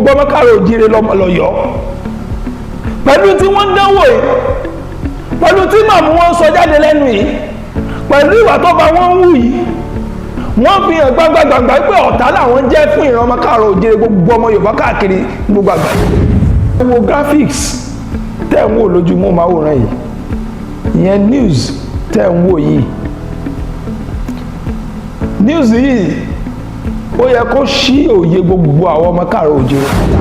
Gbogbo ọmọ káàrọ̀ òjíire lọ́yọ̀ọ́ pẹ̀lú tí wọ́n ń dánwò yìí, pẹ̀lú tí màmú wọn sọ jáde lẹ́nu yìí, pẹ̀lú ìwà tó bá wọn wù yìí, wọ́n fi hàn gbangba-gbangba pé ọ̀tá làwọn jẹ́ fún ìran ọmọ káàrọ̀ òjíire, gbogbo ọmọ Yorùbá káàkiri gbogbo àgbáyé. Wo graphics tẹ́ ń wò lójú móhùnmáwòrán yìí, ìyẹn news tẹ́ ń wò yìí. News yìí, ó yẹ kó ṣí òye gbogbo àwọn ọmọ káàrọ̀ òjíire pátá.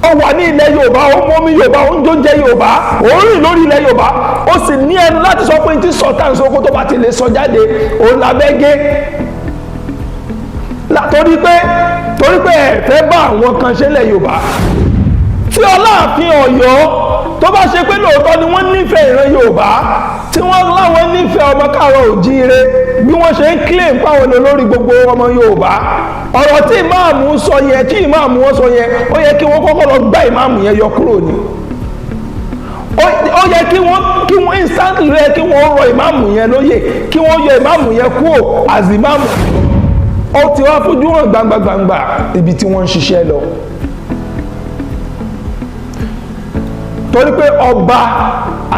Ó wà ní ilẹ̀ Yorùbá, ó mọ́mí Yorùbá, ó ń jóúnjẹ Yorùbá, ó ń rìn lórí ilẹ̀ Yorùbá, ó sì ní ẹnu láti sọ pé tí Sultan Sokoto bá ti lè sọ jáde, òun làbẹ́ gé, torí pé ẹ fẹ́ bá àwọn kan ṣe lẹ̀ Yorùbá. Tí Ọláàfin Ọ̀yọ́ tó bá ṣe pé lóòótọ́ ni wọ́n nífẹ̀ẹ́ ìran Yorùbá, tí wọ́n láwọn nífẹ̀ẹ́ ọmọ káàárọ̀ òjíire, bí wọ́n ṣe ń claim páwọn olórí gbogbo ọmọ Yorùbá, ọ̀rọ̀ tí ìmáàmù sọ yẹn, tí ìmáàmù wọn sọ yẹn, ó yẹ kí wọ́n kọ́kọ́ lọ gbá ìmáàmù yẹn yọ kúrò ní. Ó yẹ kí wọ́n instantly yẹ kí wọ́n rọ ìmáàmù yẹn lóyè, kí wọ́n yọ ìmáàmù yẹn kúrò as ìmáàmù. Ó ti wá fojú hàn gbangba gbangba ibi tí wọ́n ń ṣiṣẹ́ lọ, torí pé ọba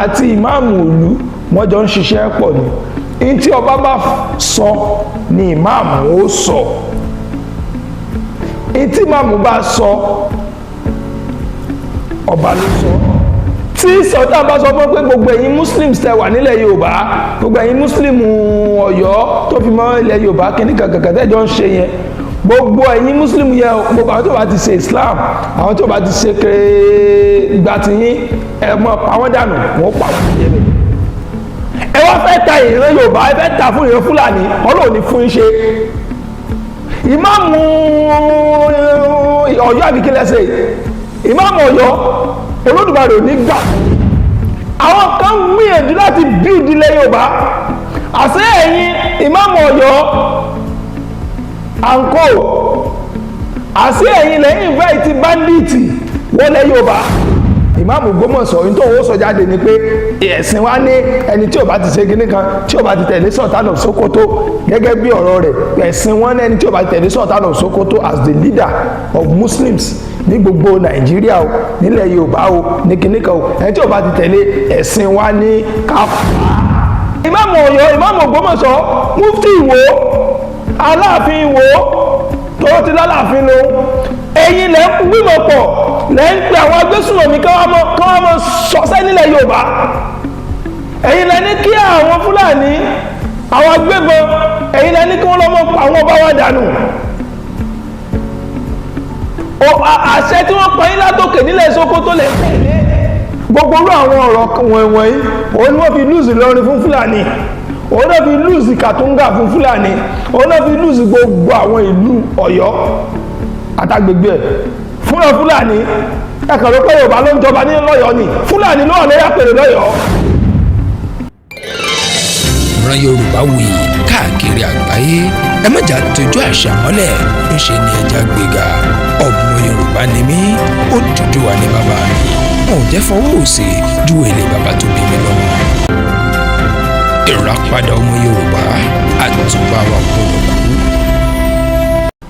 àti ìmáàmù ìlú, wọ́n jọ ń ṣiṣẹ́ pọ̀ ni. Ní tí ọba bá sọ ni ìmáàmù ó sọ, ní tí ìmáàmù bá sọ, ọba ló sọ. Tí Sultan bá sọ fún pé gbogbo ẹ̀yin Muslims tẹ́ wà nílẹ̀ Yorùbá, gbogbo ẹ̀yin Muslim Ọ̀yọ́ tó fi mọ́ ilẹ̀ Yorùbá kíní kankan tẹ́jọ́ ń ṣe yẹn, gbogbo ẹ̀yin Muslim yẹn, gbogbo àwọn tó bá ti ṣe Islam, àwọn tó bá ti ṣe kéré gba ti yín, ẹ mọ pa wọ́n dànù, wọ́n pa wọ́n jẹ́ bẹ́ẹ̀. Ẹ wá fẹ́ ta ìran Yorùbá, ẹ fẹ́ ta fún ìran Fúlàní. Ọlọ́run ní fún yín ṣe. Ìmáàmù Ọ̀yọ́, àbí kí lẹ́sẹ̀, ìmáàmù Ọ̀yọ́, Olódùmarè ò ní gbà. Àwọn kan gbìyànjú láti build ilẹ̀ Yorùbá. Àṣẹ ẹ̀yin ìmáàmù Ọ̀yọ́ àǹkó, àṣẹ ẹ̀yin lẹ́yìn invite bandit wọlé Yorùbá. Ìmáàmù Ògbómọ̀ṣọ́, ní tó owó sọ jáde ni pé ẹ̀sìn wa ní ẹni tí ò bá ti ṣe kíní kan, tí ò bá ti tẹ̀lé Sultan of Sokoto, gẹ́gẹ́ bí ọ̀rọ̀ rẹ̀, ẹ̀sìn wọn ní ẹni tí ò bá ti tẹ̀lé Sultan of Sokoto as the leader of Muslims ní gbogbo Nàìjíríà o, nílẹ̀ Yorùbá o, ní kíní kan o, ẹni tí ò bá ti tẹ̀lé, ẹ̀sìn wa ní káfá. Ìmáàmù Ọ̀yọ́, ìmáàmù Ògbómọ̀ṣọ́, Mufti Ìwó, Aláàfin Ìwó tó ti lálàáfin lòun, ẹ̀yin lẹ́ ń gbìmọ̀ pọ̀, lẹ́ ń pe àwọn agbésùnmọ̀mí kí wọ́n mọ sọ́sẹ́ nílẹ̀ Yorùbá. Ẹ̀yin lẹ́ ní kí àwọn Fúlàní, àwọn agbébọn, ẹ̀yin lẹ́ ní kí wọ́n lọ́ mọ́ pa àwọn ọba wa dànù. Àṣẹ tí wọ́n pa yín látòkè nílẹ̀ Sókótó lè tẹ̀lé. Gbogbo irú àwọn ọ̀rọ̀ wọ̀nyí, òun ni wọ́n fi lose Ìlọrin fún Fúlàní, òun náà fi lose Kàtúngà fún Fúlàní, òun náà fi lose gbogbo àwọn ìlú Ọ̀yọ́ àtàgbègbè ẹ̀ fúnra Fúlàní. Ẹ̀kàn ló pé Yorùbá ló ń jọba ní lọ́yọ̀ọ́ ni. Fúlàní ló wà lórí àpèrè lọ́yọ̀ọ́. Ìran Yorùbá wuyì káàkiri àgbáyé. Ẹ má jà tójú àṣà mọ́lẹ̀, ńṣe ni ẹja gbéga. Ọmọ Yorùbá ni mí, Odùduwà ni bàbá mi. Wọn ò jẹ́ fọwọ́ òsì ju èlé bàbá tó bí mi lọ́mọ. Ìràpadà ọmọ Yorùbá, àtúbà wa gbọ́dọ̀ kú.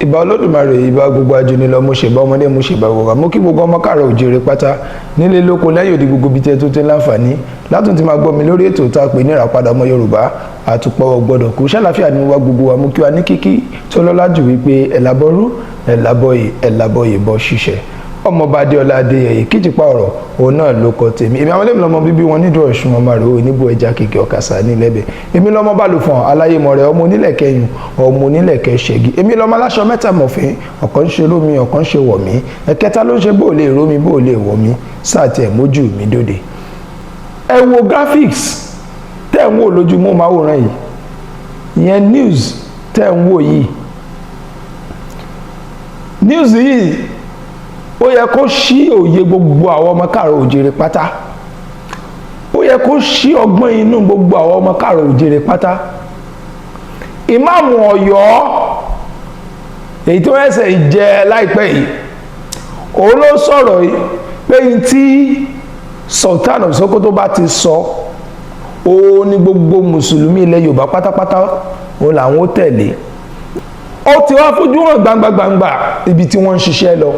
Ìbà Olódùmarè, ìbà gbogbo ajúnilọ. Mo ṣèbà ọmọdé, mo ṣèbà gbogbo, mo kí gbogbo ọmọ káàrọ̀ òjèrè pátá nílé, lóko, lẹ́yìn òdi, gbogbo ibi tí ẹ tó ti ń láǹfààní látún ti máa gbọ́ mi lórí ètò tá a pè ní Ìràpadà ọmọ Yorùbá, àtùpọ̀ gbọ́dọ̀ kú. Ṣàlàfíà ni mo wá gbogbo wa. Mú kí wa ní kíkí tó lọ́lá jù wípé ẹ̀làbọ̀rú, ẹ̀làbọ̀yè, ẹ̀làbọ̀yè bọ́ ṣiṣẹ́. Ọmọọba Adéọlá Adéyẹyè Kíjìpá ọ̀rọ̀, òun náà ló kọ tèmi. Èmi àwọn ẹlẹ́mi lọ́mọ bíbí wọn nídùú Ọ̀ṣun, ọmọ rẹ̀ ò níbo ẹja kìkì ọ̀kasà nílẹ̀bẹ̀. Èmi lọ́mọ balùfọ̀n aláyémọ̀ rẹ̀, ọmọ onílẹ̀kẹ̀ yùn, ọmọ onílẹ̀kẹ̀ ṣẹ̀gì. Èmi lọ́mọ aláṣọ mẹ́ta mọ̀fín, ọ̀kan ń ṣe rómi, ọ̀kan ń ṣe wọ̀ mí, ẹ̀kẹta ló ń ṣe bó lè rómi, bó lè wọ̀ mí, sáà tiẹ̀ mójú mi dóde. Ẹ wo graphics tẹ́ ń wò lójú móhùnmáwòrán yìí, ìyẹn news tẹ́ ń wò yìí. News yìí, ó yẹ kó ṣí òye gbogbo àwọn ọmọ káàrọ̀ òjèrè pátá. Ó yẹ kó ṣí ọgbọ́n inú gbogbo àwọn ọmọ káàrọ̀ òjèrè pátá. Ìmáàmù Ọ̀yọ́, èyí tí wọ́n ẹsẹ̀ jẹ láìpẹ́ yìí, òun ló sọ̀rọ̀ yìí pé yìí tí Sultan of Sokoto bá ti sọ, òun ni gbogbo mùsùlùmí ilẹ̀ Yorùbá pátápátá, òun làwọn ó tẹ̀lé. Ó ti wá fojú hàn gbangba gbangba ibi tí wọ́n ń ṣiṣẹ́ lọ.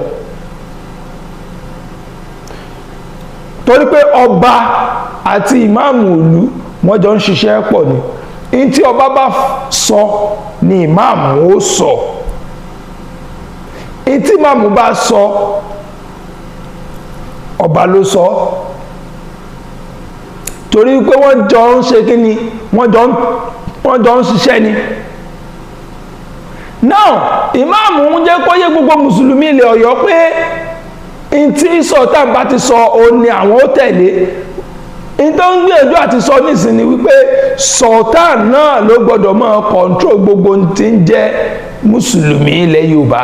Torí pé ọba àti ìmáàmù ìlú, wọ́n jọ ń ṣiṣẹ́ pọ̀ ni. Ní tí ọba bá sọ ni ìmáàmù ó sọ, ní tí ìmáàmù bá sọ, ọba ló sọ. Torí pé wọ́n jọ ń ṣe kí ni? Wọ́n jọ ń ṣiṣẹ́ ni. Now, ìmáàmù ń jẹ́ kó yé gbogbo mùsùlùmí ilẹ̀ Ọ̀yọ́ pé n tí sultan bá ti sọ, òun ni àwọn ó tẹ̀lé. N tó ń gbìyànjú àti sọ nísìnyí wípé sultan náà ló gbọ́dọ̀ máa control gbogbo ohun tí ń jẹ́ mùsùlùmí ilẹ̀ Yorùbá.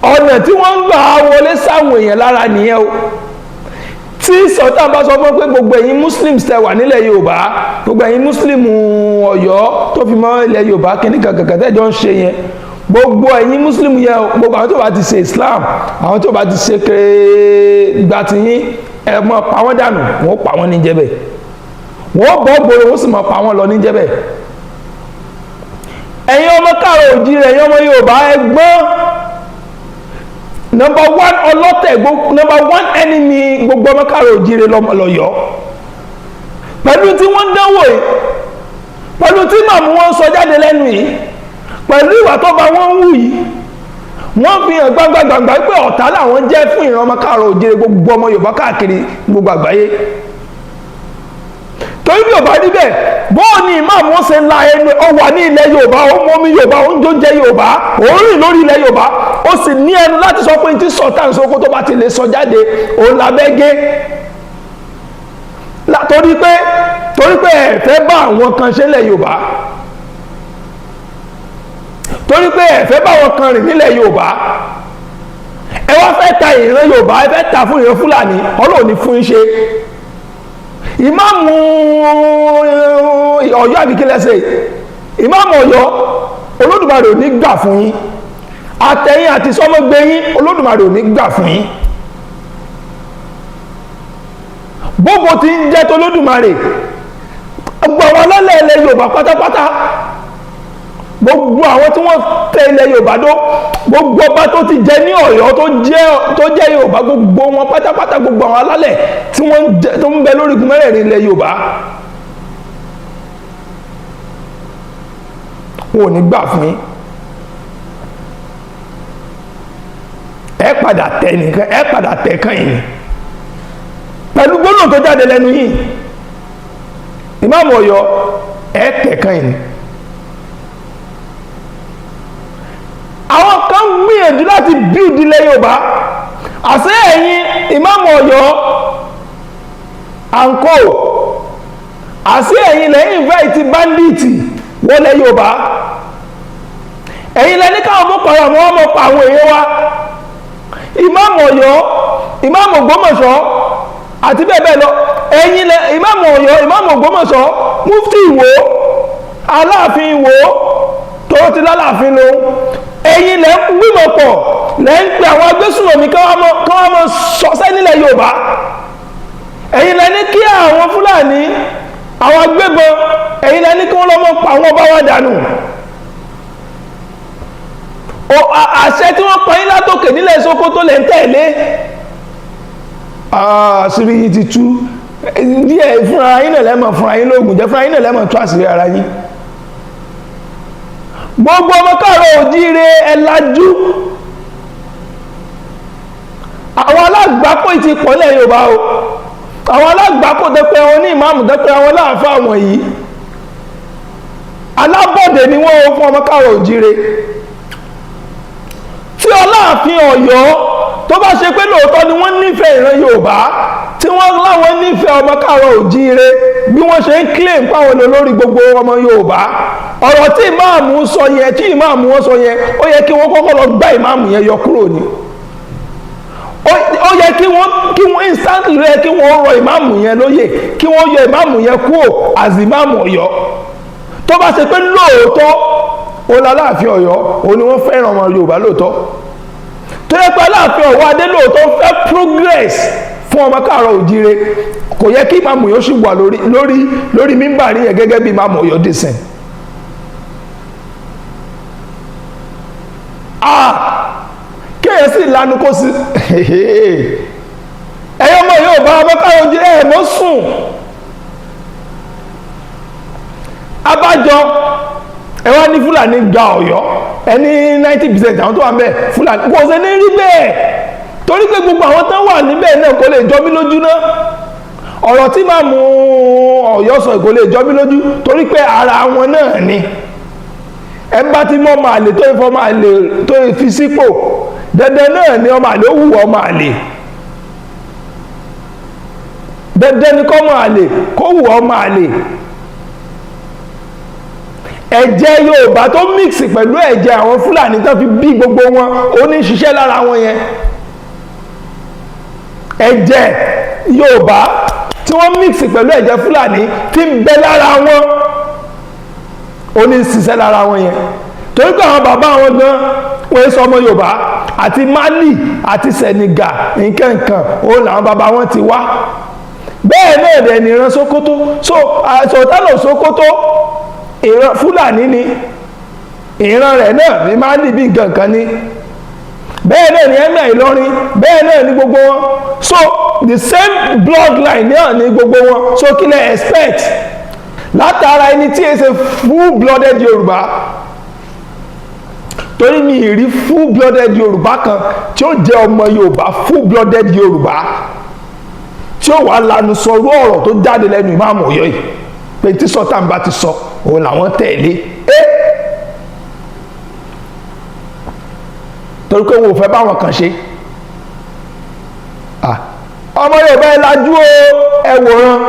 Ọ̀nà tí wọ́n ń gbà wọlé sáwọn èèyàn lára nìyẹn o. Tí sultan bá sọ fún pé gbogbo ẹ̀yin Muslims tẹ́ wà nílẹ̀ Yorùbá, gbogbo ẹ̀yin Muslim Ọ̀yọ́ tó fi mọ́ ilẹ̀ Yorùbá, kíní kankan tẹ́jọ́ ń ṣe yẹn, gbogbo ẹ̀yin Muslim yẹn, gbogbo àwọn tó bá ti ṣe Islam, àwọn tó bá ti ṣe kéré gba ti yín, ẹ mọ́ pa wọ́n dànù. Wọ́n pa wọ́n níjẹ́ bẹ́ẹ̀, wọ́n bọ́ gbòòrò, wọ́n sì mọ́ pa wọ́n lọ níjẹ́ bẹ́ẹ̀. Ẹ̀yin ọmọ káàrọ̀ òjìrè, ẹ̀yin ọmọ Yorùbá, ẹ gbọ́n. Number one ọlọ́tẹ̀, number one enemy gbogbo ọmọ káàrọ̀ òjìrè lọ́yọ̀ọ́, pẹ̀lú tí wọ́n ń dánwò yìí, pẹ̀lú tí màmú wọn sọ jáde lẹ́nu yìí, pẹ̀lú ìwà tó bá wọn ń wù yìí, wọ́n fi hàn gbangba-gbangba pé ọ̀tá làwọn jẹ́ fún ìran ọmọ káàrọ̀ òjìrè, gbogbo ọmọ Yorùbá káàkiri gbogbo àgbáyé. Torí bí ò bá rí bẹ́ẹ̀, bóò ni ìmáàmù ó ṣe la ẹnu? Ó wà ní ilẹ̀ Yorùbá, ó mú omi Yorùbá, ó ń jóúnjẹ Yorùbá, ó ń rìn lórí ilẹ̀ Yorùbá, ó sì ní ẹnu láti sọ pé tí Sultan Sókótó bá ti lè sọ jáde, òun lábẹ́ gé. Torí pé ẹ fẹ́ bá àwọn kan ṣe nílẹ̀ Yorùbá, torí pé ẹ fẹ́ bá àwọn kan rìn nílẹ̀ Yorùbá, ẹ wá fẹ́ ta ìran Yorùbá, ẹ fẹ́ ta fún ìran Fúlàní. Ọlọ́run ní fún yín ṣe. Ìmáàmù Ọ̀yọ́, àbíkílẹ́sẹ̀ ìmáàmù Ọ̀yọ́, Olódùmarè ò ní gbà fún yín. Àtẹ̀yìn àti sọmọgbé yín, Olódùmarè ò ní gbà fún yín. Gbogbo tí ń jẹ́ tolódùmarè, gbogbo àwọn alálẹ̀ ilẹ̀ Yorùbá pátápátá, gbogbo àwọn tí wọ́n tẹ ilẹ̀ Yorùbá dó, gbogbo ọba tó ti jẹ ní Ọ̀yọ́ tó jẹ́ Yorùbá, gbogbo wọn pátápátá, gbogbo àwọn alálẹ̀ tí wọ́n tó ń bẹ lórí igun mẹ́rẹ̀ẹ̀rin ilẹ̀ Yorùbá, wọn ò ní gbà fún yín. Ẹ padà tẹ nìkan, ẹ padà tẹ kàn yín pẹ̀lú gbólóhùn tó jáde lẹ́nu yìí. Ìmáàmù Ọ̀yọ́, ẹ tẹ̀ kàn yín. Àwọn kan gbìyànjú láti build ilẹ̀ Yorùbá. Àṣẹ ẹ̀yin ìmáàmù Ọ̀yọ́ àǹkó, àṣẹ ẹ̀yin lẹ́yìn invite bandit wọlé Yorùbá, ẹ̀yin lẹ́ní káwọn Boko Haram wọ́n mọ̀ pa àwọn èèyàn wa. Ìmáàmù Ọ̀yọ́, ìmáàmù Ògbómọ̀ṣọ́ àti bẹ́ẹ̀ bẹ́ẹ̀ lọ, ẹ̀yin lẹ ìmáàmù Ọ̀yọ́, ìmáàmù Ògbómọ̀ṣọ́, mufti Ìwó, Aláàfin Ìwó tó ti lálàáfin lòun, ẹ̀yin lẹ ń gbìmọ̀ pọ̀, lẹ ń pe àwọn agbésùnmọ̀mí kí wọ́n mọ sọ́sẹ́ nílẹ̀ Yorùbá. Ẹ̀yin lẹ ní kí àwọn Fúlàní, àwọn agbébọn, ẹ̀yin lẹ ní kí wọ́n lọ́ mọ́ pa àwọn ọba wa dànù. Àṣẹ tí wọ́n pa yín látòkè nílẹ̀ Sókótó lẹ́ ń tẹ̀lé. Àṣírí yìí ti tú díẹ̀. Fúnra yín náà lẹ́mọ̀ fúnra yín lóògùn jẹ́, fúnra yín náà lẹ́mọ̀ tú àṣírí ara yín. Gbogbo ọmọ káàrọ̀ òjíire, ẹ lajú. Àwọn alágbàkó ti pọ̀ nílẹ̀ Yorùbá o. Àwọn alágbàkó tó pé wọn ní ìmáàmù, tó pé àwọn láàfáà wọ̀nyí, alábọ̀dé ni wọ́n fún ọmọ káàrọ̀ òjíire. Tí Ọláàfin Ọ̀yọ́ tó bá ṣe pé lóòótọ́ ni wọ́n nífẹ̀ẹ́ ìran Yorùbá, tí wọ́n láwọn nífẹ̀ẹ́ ọmọ káàrọ̀ òjíire bí wọ́n ṣe ń claim páwọn olórí gbogbo ọmọ Yorùbá, ọ̀rọ̀ tí ìmáàmù sọ yẹn, tí ìmáàmù wọn sọ yẹn, ó yẹ kí wọ́n kọ́kọ́ lọ gbá ìmáàmù yẹn yọ kúrò ní. Ó yẹ kí wọ́n instantly yẹ kí wọ́n rọ ìmáàmù yẹn lóyè, kí wọ́n yọ ìmáàmù yẹn kúrò as ìmáàmù Ọ̀yọ́. Tó bá ṣe pé lóòótọ́ ó l'Aláàfin Ọ̀yọ́, ó ní wọ́n fẹ́ràn ọmọ Yorùbá lóòótọ́, tó yẹ pé Aláàfin Ọ̀wọ́ Adé lóòótọ́ fẹ́ progress fún ọmọ káàrọ̀ òjíire, kò yẹ kí ìmáàmù yóò sì wà lórí mímbàrí yẹn gẹ́gẹ́ bí ìmáàmù Ọ̀yọ́ dìsìn. Kéèyàn Kéèyàn sì lanu kó sí. Ẹ̀yọ́ mọ̀ yóò bá ọmọ káwọn ojú ẹ̀ mọ́ sùn. Abájọ ẹ wá ní Fúlàní gba Ọ̀yọ́, ẹ ní 90% àwọn tó wà ńbẹ̀ Fúlàní. Kò sí ní rí bẹ́ẹ̀, torí pé gbogbo àwọn tó wà níbẹ̀ náà kò lè jọ mí lójú náà. Ọ̀rọ̀ tí máa mú Ọ̀yọ́ sọ kò lè jọ mí lójú, torí pé ara wọn náà ni. Ẹ bá ti mọ́ ọmọ àlè tó ìfọ́ ọmọ àlè tó fi sípò, dandan náà ni ọmọ àlè ó wù ọmọ àlè. Dandan ni kọ́ ọmọ àlè kó wù ọmọ àlè. Ẹ̀jẹ̀ Yorùbá tó mix pẹ̀lú ẹ̀jẹ̀ àwọn Fúlàní tó fi bí gbogbo wọn, ó ní ṣiṣẹ́ lára wọn yẹn. Ẹ̀jẹ̀ Yorùbá tí wọ́n mix pẹ̀lú ẹ̀jẹ̀ Fúlàní tí ń bẹ lára wọn, ó ní ṣiṣẹ́ lára wọn yẹn. Torí pé àwọn bàbá wọn gan wọ́n sọ ọmọ Yorùbá, àti Mali àti Senegal nkankan ó làwọn bàbá wọn ti wá. Bẹ́ẹ̀ náà dẹ̀ ní ìran Sókótó. So Sultan of Sókótó ìran Fúlàní ni, ìran rẹ̀ náà ní Mali bí nkankan ni. Bẹ́ẹ̀ náà ni Emir Ìlọrin, bẹ́ẹ̀ náà ni gbogbo wọn. So the same bloodline náà ni gbogbo wọn. So kí lẹ expect látara ẹni tí ẹ ṣe full blooded Yorùbá? Torí mi ì rí full blooded Yorùbá kan tí ó jẹ́ ọmọ Yorùbá, full blooded Yorùbá, tí ó wàá lanu sọrú ọ̀rọ̀ tó jáde lẹ́nu ìmáàmù Ọ̀yọ́ yìí, pé tí Sultan bá ti sọ òun làwọn tẹ̀lé ẹ́, torí pé wọn ò fẹ́ báwọn kan ṣe. Ọmọ Yorùbá, ẹ lajú o, ẹ wòran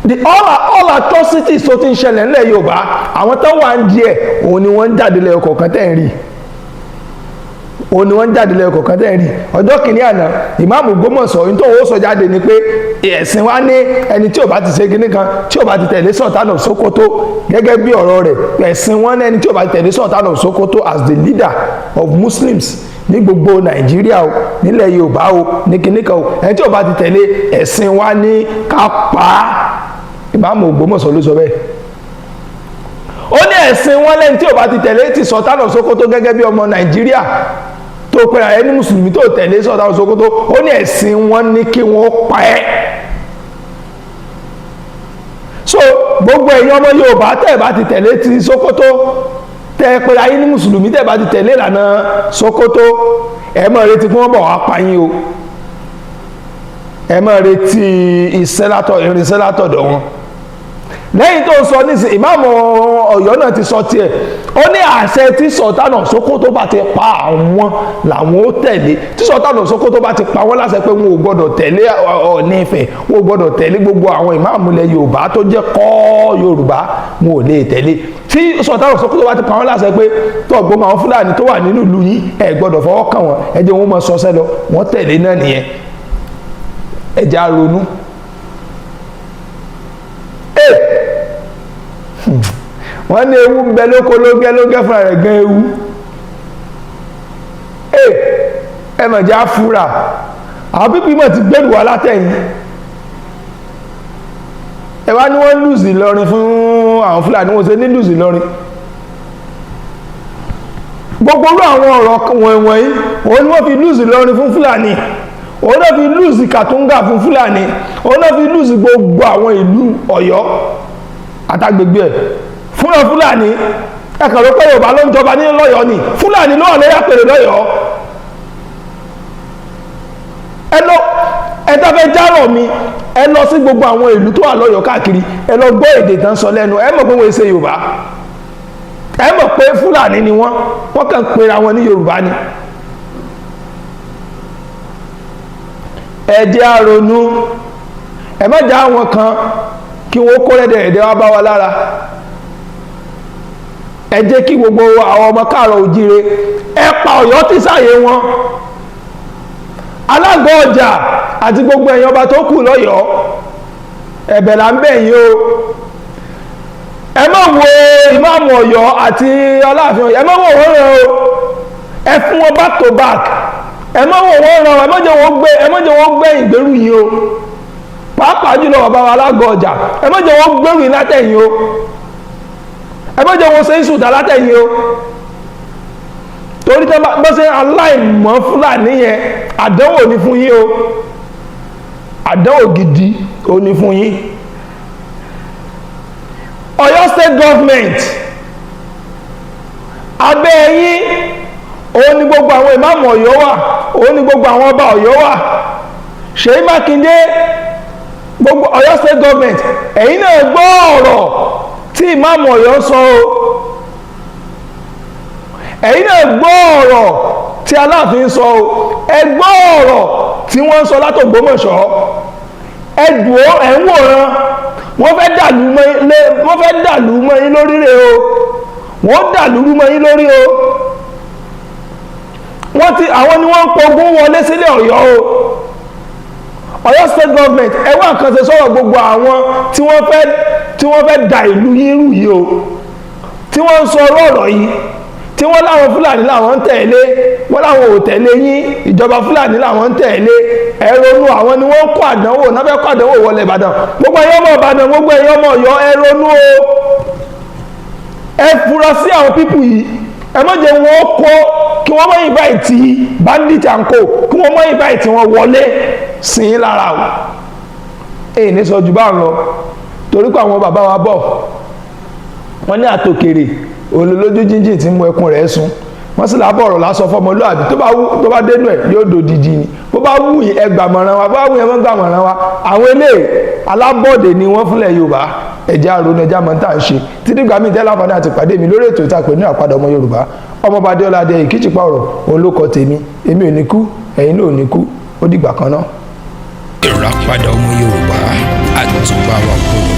the all atrocities tó ti ń ṣẹlẹ̀ ńlẹ̀ Yorùbá. Àwọn tó wà ń di ẹ̀, òun ni wọ́n ń jáde lẹ́yọ kọ̀ọ̀kan tẹ́ ń rí, òun ni wọ́n ń jáde lẹ́yọ kọ̀ọ̀kan tẹ́ ń rí. Ọjọ́ kìíní àná, ìmáàmù Ògbómọ̀ṣọ́, ní tó wọ́n sọ jáde ni pé ẹ̀sìn wa ní ẹni tí ò bá ti ṣe kinní kan, tí ò bá ti tẹ̀lé Sultan of Sokoto, gẹ́gẹ́ bí ọ̀rọ̀ rẹ̀, ẹ̀sìn wọn ní ẹni tí ò bá ti tẹ̀lé Sultan of Sokoto as the leader of Muslims ní gbogbo Nàìjíríà o, nílẹ̀ Yorùbá o, ní kinní kan o, ẹni tí ò bá ti tẹ̀lé, ẹ̀sìn wa ní ká pa á. Ìmáàmù Ògbómọ̀ṣọ́ ló sọ bẹ́ẹ̀. Ó ní ẹ̀sìn wọn lẹ́ni tí ò bá ti tẹ̀lé ti Sultan of Sokoto gẹ́gẹ́ bí ọmọ Nàìjíríà tó pera ẹ ní mùsùlùmí tó tẹ̀lé Sultan of Sokoto, ó ní ẹ̀sìn wọn ní kí wọ́n pa ẹ́. So gbogbo ẹ̀yin ọmọ Yorùbá tẹ́ bá ti tẹ̀lé ti Sokoto, tẹ́ pera yín ní mùsùlùmí, tẹ́ bá ti tẹ̀lé ìlànà Sokoto, ẹ má retí kí wọ́n bọ̀ wá pa yín o. Ẹ má retí irinṣẹ́ látọ̀dọ̀ wọn. Lẹ́yìn tó sọ nísìn, ìmáàmù Ọ̀yọ́ náà ti sọ tiẹ̀. Ó ní àṣẹ tí Sultan of Sokoto bá ti pa àwọn làwọn ó tẹ̀lé. Tí Sultan of Sokoto bá ti pa wọ́n láṣẹ pé wọn ò gbọ́dọ̀ tẹ̀lé Ọọ̀ni Ifẹ̀, wọn ò gbọ́dọ̀ tẹ̀lé gbogbo àwọn ìmáàmù ilẹ̀ Yorùbá tó jẹ́ kọ́ Yorùbá, wọn ò lè tẹ̀lé. Tí Sultan of Sokoto bá ti pa wọ́n láṣẹ pé tó gbogbo àwọn Fúlàní tó wà nínú ìlú yín, ẹ gbọ́dọ̀ fọwọ́ kàn wọ́n, ẹ jẹ́ wọn máa sọsẹ́ lọ, wọ́n tẹ̀lé náà nìyẹn. Ẹ jẹ́ á ronú. Wọ́n ní ewu ń bẹ lóko lógẹ́ lógẹ́ fúnra rẹ̀ gan ewu. Ẹ mọ̀ jẹ́ àfúrà. Àwọn pípí mọ̀ ti gbẹ́rù wá látẹ̀yìn. Ẹ wá ní wọ́n lose Ìlọrin fún àwọn Fúlàní, wọ́n ṣe ní lose Ìlọrin. Gbogbo orú àwọn ọ̀rọ̀ wọ̀nyí, òun ni wọ́n fi lose Ìlọrin fún Fúlàní, òun náà fi lose Kàtúngà fún Fúlàní, òun náà fi lose gbogbo àwọn ìlú Ọ̀yọ́ àtàgbègbè ẹ̀ fúnra Fúlàní. Ẹ̀kàn ló pé Yorùbá ló ń jọba ní lọ́yọ̀ọ́ ni. Fúlàní ló wà lórí àpèrè lọ́yọ̀ọ́. Ẹ lọ, ẹ tá fẹ́ járọ̀ mi, ẹ lọ sí gbogbo àwọn ìlú tó wà lọ́yọ̀ọ́ káàkiri, ẹ lọ gbọ́ èdè tán sọ lẹ́nu, ẹ mọ̀ pé wọ́n ṣe Yorùbá, ẹ mọ̀ pé Fúlàní ni wọ́n, wọ́n kàn pera wọn ní Yorùbá ni. Ẹ jẹ́ á ronú. Ẹ má já àwọn kan kí wọ́n kó rẹ́dẹ̀rẹ́dẹ́ wá bá wa lára. Ẹ jẹ́ kí gbogbo àwọn ọmọ káàrọ̀ òjíire, ẹ pa Ọ̀yọ́ tí sáyé wọn, alágọ̀ ọjà àti gbogbo ẹ̀yin ọba tó kù lọ́yọ̀ọ́, ẹ̀bẹ̀ là ń bẹ̀ yín o. Ẹ má wo ìmáàmù Ọ̀yọ́ àti Aláàfin Ọ̀yọ́, ẹ má wò wọ́n ràn o. Ẹ fún wọn back to back. Ẹ má wò wọ́n ràn o. Ẹ má jẹ́ wọ́n gbé ìgbérù yìí o. Pàápàá jùlọ bàbá wa alágọ̀ ọjà, ẹ má jẹ́ wọ́n gbérù yìí látẹ̀yìn o. Ẹ má jẹ́ wọ́n ṣe ń sùtà látẹ̀yìn o. Torí tó bá ṣe aláìmọ́ Fúlàní yẹn, àdánwò ní fún yín o, àdánwò gidi ó ní fún yín. Ọ̀yọ́ State Government, abẹ́ yín òun ni gbogbo àwọn ìmáàmù Ọ̀yọ́ wà, òun ni gbogbo àwọn ọba Ọ̀yọ́ wà. Ṣèyí Mákindé, gbogbo Ọ̀yọ́ State Government, ẹ̀yin náà gbọ́ ọ̀rọ̀ tí ìmáàmù Ọ̀yọ́ sọ o. Ẹ̀yin náà gbọ́ ọ̀rọ̀ tí Aláàfin sọ o. Ẹ gbọ́ ọ̀rọ̀ tí wọ́n ń sọ látÒgbómọ̀ṣọ́. Ẹ dùn ó, ẹ̀ ń wòran. Wọ́n fẹ́ dàlú mọ́ yín lórí rẹ̀ o. Wọ́n dàlú mọ́ yín lórí o. Wọ́n ti àwọn ni wọ́n ń pogún wọlé sílẹ̀ Ọ̀yọ́ o. Ọ̀yọ́ State Government, ẹ wá nǹkan ṣe sọ̀rọ̀ gbogbo àwọn tí wọ́n fẹ́ da ìlú yín rú yìí o, tí wọ́n ń sọ ọ̀rọ̀ yìí, tí wọ́n láwọn Fúlàní làwọn ń tẹ̀lé. Wọ́n láwọn ò tẹ̀lé yín, ìjọba Fúlàní làwọn ń tẹ̀lé. Ẹ ronú, àwọn ni wọ́n kó àdánwò náà, fẹ́ kó àdánwò wọlé Ìbàdàn. Gbogbo ẹ̀yin ọmọ Ìbàdàn, gbogbo ẹ̀yin ọmọ Ọ̀yọ́, ẹ ronú o. Ẹ fura sí àwọn people yìí. Ẹ má jẹ́ wọn kó kí wọ́n má invite bandit and co, kí wọ́n má invite wọn wọlé sí yín lára o. Èyí ní sọ ju bá ń lọ, torí pé àwọn bàbá wa bọ̀, wọ́n ní àtòkèrè olólójú jíjìn tí mú ẹkún rẹ̀ sun. Wọ́n sì lábọ̀ ọ̀rọ̀ lásọ fọmọlúàbí, tó bá dénú ẹ̀, yóò dòdìdì ni. Bó bá wù yín, ẹ gbàmọ̀ràn wa. Bó bá wù yín, ẹ má gbàmọ̀ràn wa. Àwọn eléyìí, alábọ̀dé ni wọ́n fúnlẹ̀ Yorùbá. Ẹ̀jẹ̀ àrònú, ẹ̀jẹ̀ àmọ́ tá à ń ṣe títí gbà mí tẹ́lá fún àti pàdé mi lórí ètò ìtàpè ní Àpàdé Ọmọ Yorùbá. Ọmọọba Adéọlá Adé Ìkíjìpá ọ̀rọ̀ òun ló kọ tèmi. Èmi ò ní kú, ẹ̀yin náà ò ní kú. Ó dìgbà kan náà. Ìràpadà Ọmọ Yorùbá, àtúbà wa kúrò.